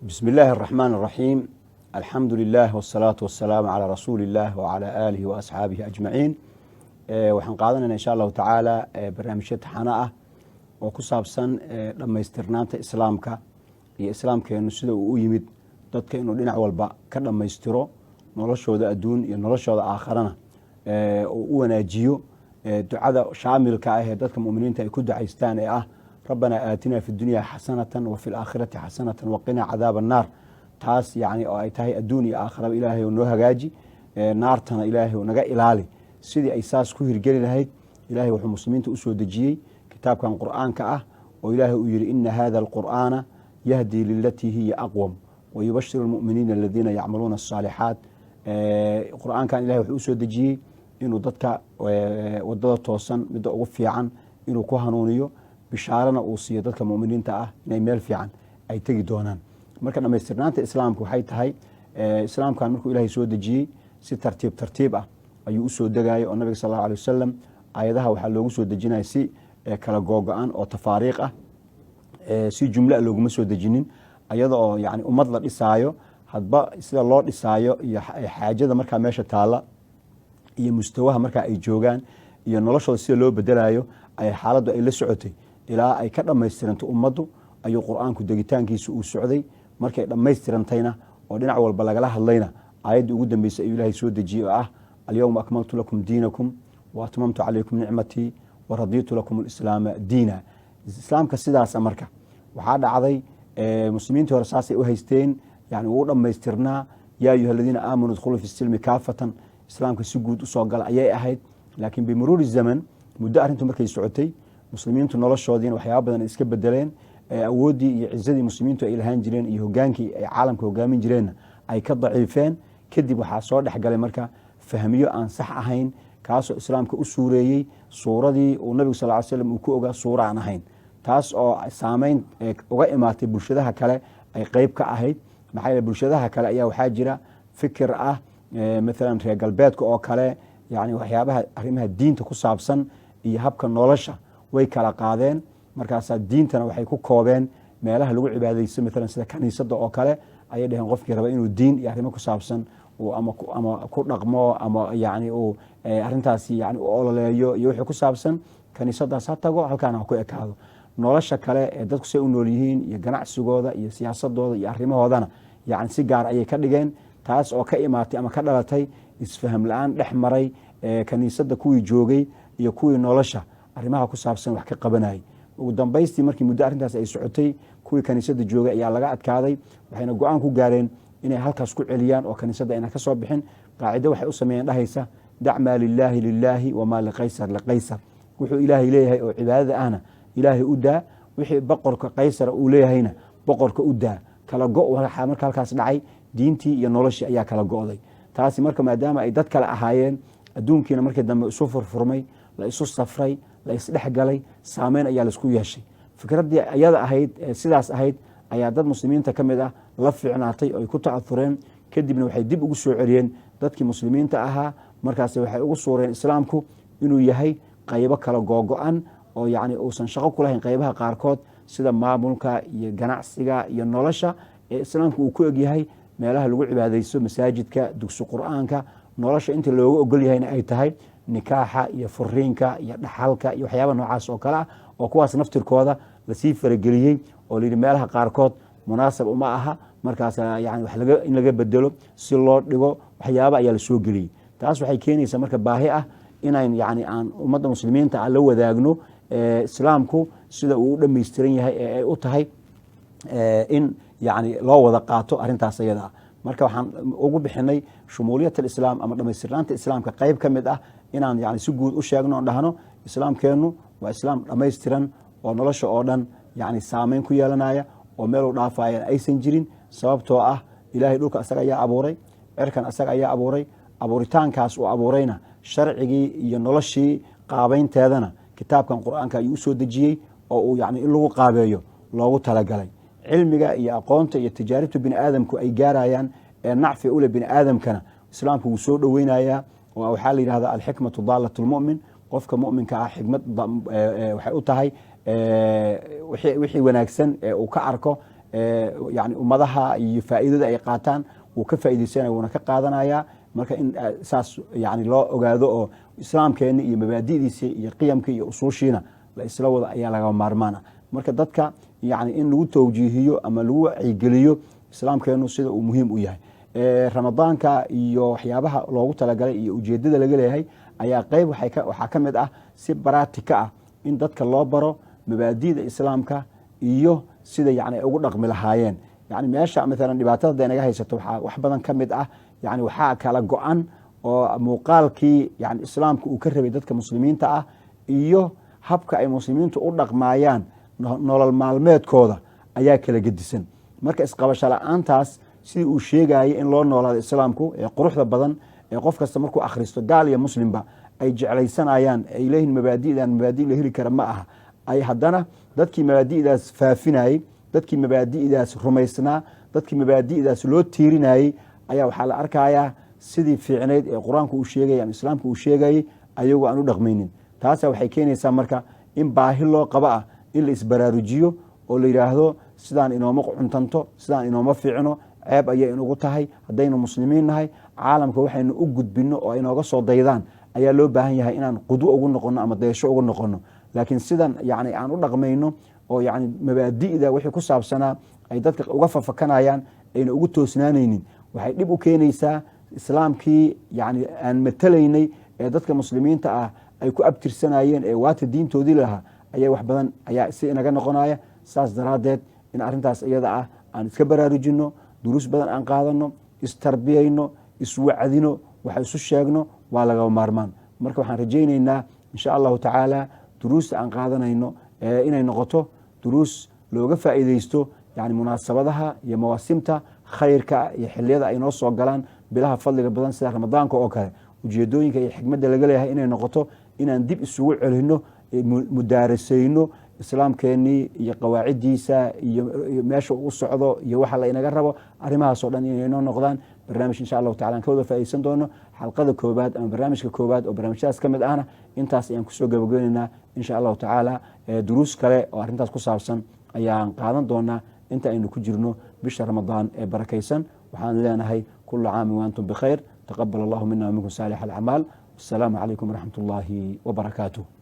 بسم الله الرحمن الرحيم، الحمد لله والصلاة والسلام على رسول الله وعلى آله وأصحابه أجمعين. Waxaan qaadanayna insha Allahu tacaala barnaamijyo taxano ah oo ku saabsan dhammaystirnaanta Islaamka iyo Islaamkeenu sida uu u yimid dadka inuu dhinac walba ka dhammaystiro, noloshooda adduun iyo noloshooda aakharana uu u wanaajiyo. Ducada shaamilka ah ee dadka muminiinta ay ku ducaystaan ee ah "ربنا آتنا في الدنيا حسنة وفي الآخرة حسنة وقنا عذاب النار", taas yani oo ay tahay adduun iyo aakharaba Ilaahay noo hagaaji, naartana Ilaahay naga ilaali, sidii ay saas ku hirgeli lahayd, Ilahay wuxuu muslimiinta usoo dejiyey kitaabkan Qur'aanka ah oo Ilaahay uu yihi: "إن هذا القرآن يهدي للتي هي أقوم ويبشر المؤمنين الذين يعملون الصالحات". Qur'aankan Ilahay wuxuu usoo dejiyey inuu dadka wadada toosan midda ugu fiican inuu ku hanuuniyo, bishaarana uu siiyo dadka muminiinta ah inay meel fiican ay tegi doonaan. Marka dhamaystirnaanta Islaamka waxay tahay, Islaamkan markuu Ilahay soo dejiyey si tartiib tartiib ah ayuu usoo degayay, oo nabiga sal Allahu alay wasalam aayadaha waxaa loogu soo dejinaya si kala googo-an oo tafaariiq ah, si jumla looguma soo dejinin, ayada oo yani ummad la dhisaayo. Hadba sida loo dhisaayo iyo xaajada markaa meesha taalla iyo mustawaha markaa ay joogaan iyo noloshooda sida loo bedelayo ay xaaladdu ay la socotay ilaa ay ka dhammaystiranto ummaddu ayuu Qur-aanku degitaankiisa uu socday. Markay dhammaystirantayna oo dhinac walba lagala hadlayna, aayaddii ugu dambeysay ayuu Ilahay soo dejiyey oo ah: "اليوم أكملت لكم دينكم وأتممت عليكم نعمتي ورضيت لكم الإسلام دينا". Islaamka sidaasa marka waxaa dhacday, muslimiintii hore saasay u haysteen, yani wuu dhammaystirnaa. "يا أيها الذين آمنوا ادخلوا في السلم كافة", Islaamka si guud usoo gala ayay ahayd. Laakiin بمرور الزمن, muddo arrintu markay socotay, muslimiintu noloshoodiina waxyaaba badan iska bedeleen, awooddii iyo cizadii muslimiintu ay lahaan jireen iyo hogaankii ay caalamka hogaamin jireenna ay ka daciifeen. Kadib waxaa soo dhexgalay marka fahmiyo aan sax ahayn, kaasoo Islaamka u suureeyey suuradii uu nabigu sal ly slam uu ku ogaa suuro aan ahayn, taas oo saameyn uga imaatay bulshadaha kale ay qeyb ka ahayd. Maxaa yeele, bulshadaha kale ayaa waxaa jira fikir ah, maalan reer galbeedka oo kale, yani waxyaabaha arrimaha diinta ku saabsan iyo habka nolosha way kala qaadeen. Markaasaa diintana waxay ku koobeen meelaha lagu cibaadaysto, maalan sida kaniisada oo kale ayay dheheen. Qofkii raba inuu diin iyo arrimo ku saabsan ama ku dhaqmo ama yani uu arrintaasi yani u ololeeyo iyo wixii ku saabsan, kaniisadaas ha tago, halkaana ha ku ekaado. Nolosha kale ee dadku say u nool yihiin iyo ganacsigooda iyo siyaasadooda iyo arrimahoodana yani si gaar ayay ka dhigeen, taas oo ka imaatay ama ka dhalatay isfaham la-aan dhex maray kaniisada kuwii joogay iyo kuwii nolosha arrimaha ku saabsan wax ka qabanayay. Ugu dambaystii, markii muddo arrintaas ay socotay, kuwii kaniisada joogay ayaa laga adkaaday, waxayna go-aan ku gaareen inay halkaas ku celiyaan oo kaniisadda ayna ka soo bixin. Qaacido waxay u sameeyeen dhahaysa: "دع ما لله لله وما لقيصر لقيصر". Wuxuu Ilaahay leeyahay oo cibaadada ahna Ilaahay u daa, wixii boqorka Qaysara uu leeyahayna boqorka u daa. Kala go waxaa marka halkaas dhacay, diintii iyo noloshii ayaa kala go'day. Taasi marka maadaama ay dad kale ahaayeen, adduunkiina markii dambe isu furfurmay, la isu safray, la isdhexgalay, saameyn ayaa laisku yeeshay. Fikraddii ayada ahayd sidaas ahayd ayaa dad muslimiinta ka mid ah la fiicnaatay oo ay ku ta'athureen. Kadibna waxay dib ugu soo celiyeen dadkii muslimiinta ahaa. Markaas waxay ugu suureen Islaamku inuu yahay qaybo kala googo-an oo yani uusan shaqo ku lahayn qaybaha qaarkood, sida maamulka iyo ganacsiga iyo nolosha, ee Islaamku uu ku egyahay meelaha lagu cibaadaysto, masaajidka, dugsi Qur-aanka. Nolosha inta looga ogol yahayna ay tahay nikaaxa iyo furiinka iyo dhaxalka iyo waxyaaba noocaas oo kale ah, oo kuwaas naftirkooda lasii farageliyey oo layidhi meelaha qaarkood munaasab uma aha. Markaas yani in laga bedelo si loo dhigo waxyaaba ayaa lasoo geliyey. Taas waxay keenaysaa marka baahi ah inayn yani aan ummadda muslimiinta ah la wadaagno Islaamku sida uu u dhammaystiran yahay ee ay u tahay in yani loo wada qaato arrintaas ayada ah. Marka waxaan ugu bixinay شمولية الإسلام ama dhamaystirnaanta Islaamka, qayb ka mid ah inaan yani si guud u sheegno oon dhahno Islaamkeennu waa Islaam dhammaystiran oo nolosha oo dhan yani saameyn ku yeelanaya oo meel u dhaafaya aysan jirin, sababtoo ah Ilaahay dhulka asaga ayaa abuuray, cirkan asaga ayaa abuuray. Abuuritaankaas uu abuurayna sharcigii iyo noloshii qaabaynteedana kitaabkan Qur-aanka ayuu usoo dejiyey oo uu yani in lagu qaabeeyo loogu talagalay. Cilmiga iyo aqoonta iyo tijaaribta bini aadamku ay gaarayaan ee nacfi ule bini aadamkana Islaamku wuu soo dhoweynayaa, oo waxaa la yidhahda "الحكمة ضالة المؤمن". Qofka muminka ah xikmad waxay u tahay wixii wanaagsan ee uu ka arko Yani ummadaha iyo faa'iidada ay qaataan wuu ka faa'iidaysanaya, wuuna ka qaadanaya. Marka in saas yani loo ogaado oo islaamkeeni iyo mabaadi'diisii iyo qiyamkii iyo usuushiina la isla wada ayaa lagama maarmaan ah. Marka dadka yani in lagu tawjiihiyo ama lagu wacyigeliyo islaamkeenu sida uu muhiim u yahay, Ramadaanka iyo waxyaabaha loogu talagalay iyo ujeedada laga leeyahay ayaa qeyb waxaa ka mid ah si practical ah in dadka loo baro mabaadi'da islaamka iyo sida yani ay ugu dhaqmi lahaayeen. Yani meesha maalan dhibaatada hadday naga haysato, waxaa wax badan ka mid ah yani waxaa kala go-an oo muuqaalkii yani islaamka uu ka rabay dadka muslimiinta ah iyo habka ay muslimiintu u dhaqmaayaan nolol maalmeedkooda ayaa kala gedisan. Marka isqabasho la-aantaas, sidii uu sheegayay in loo noolaado islaamku ee quruxda badan ee qof kasta markuu akhristo, gaal iyo muslimba, ay jeclaysanayaan, ay leeyihin mabaadi'dan mabaadi la heli kara ma aha, ay haddana dadkii mabaadi'daas faafinayey, dadkii mabaadi'daas rumaysnaa, dadkii mabaadi'daas loo tiirinayey ayaa waxaa la arkayaa sidii fiicnayd ee Qur-aanku uu sheegayay ama islaamku uu sheegayey ayagoo aan u dhaqmaynin. Taasa waxay keenaysaa marka in baahi loo qabo ah in la isbaraarujiyo oo la yidhaahdo sidaan inooma cuntanto, sidaan inooma fiicno, ceeb ayay inugu tahay haddaynu muslimiin nahay. Caalamka waxaynu u gudbino oo inooga soo daydaan ayaa loo baahan yahay inaan qudwo ugu noqono ama dayasho ugu noqono. Laakiin sidan yani aan u dhaqmayno oo yani mabaadi'da wixii ku saabsanaa ay dadka uga fafakanayaan, ayna ugu toosnaanaynin, waxay dhib u keenaysaa islaamkii yani aan matalaynay ee dadka muslimiinta ah ay ku abtirsanayeen ee waata diintoodii lahaa ayaa wax badan ayaa si inaga noqonaya. Saas daraaddeed in arrintaas iyada ah aan iska baraarujino, duruus badan aan qaadano, istarbiyayno, iswacdino, wax isu sheegno waa lagama maarmaan. Marka waxaan rajaynaynaa, insha Allahu tacaala, duruusta aan qaadanayno inay noqoto duruus looga faa'iideysto yani munaasabadaha iyo mawaasimta khayrka iyo xiliyada ay noo soo galaan bilaha fadliga badan sida Ramadaanka oo kale. Ujeedooyinka iyo xikmadda laga leeyahay inay noqoto inaan dib isugu celino, mudaarasayno islaamkeenii iyo qawaaciddiisa iyo meesha uu socdo iyo waxa la inaga rabo. Arrimahaasoo dhan inay noo noqdaan barnaamij, insha Allahu tacala, aan ka wada faaideysan doono. Xalqada koobaad ama barnaamijka koobaad oo barnaamijyadaas ka mid ahna intaas ayaan kusoo gabageynaynaa, insha Allahu tacaala. Duruus kale oo arrintaas ku saabsan ayaan qaadan doonaa inta aynu ku jirno bisha Ramadaan ee barakaysan. Waxaan leenahay كل عام وأنتم بخير، تقبل الله منا ومنكم صالح الأعمال. والسلام عليكم ورحمة الله وبركاته.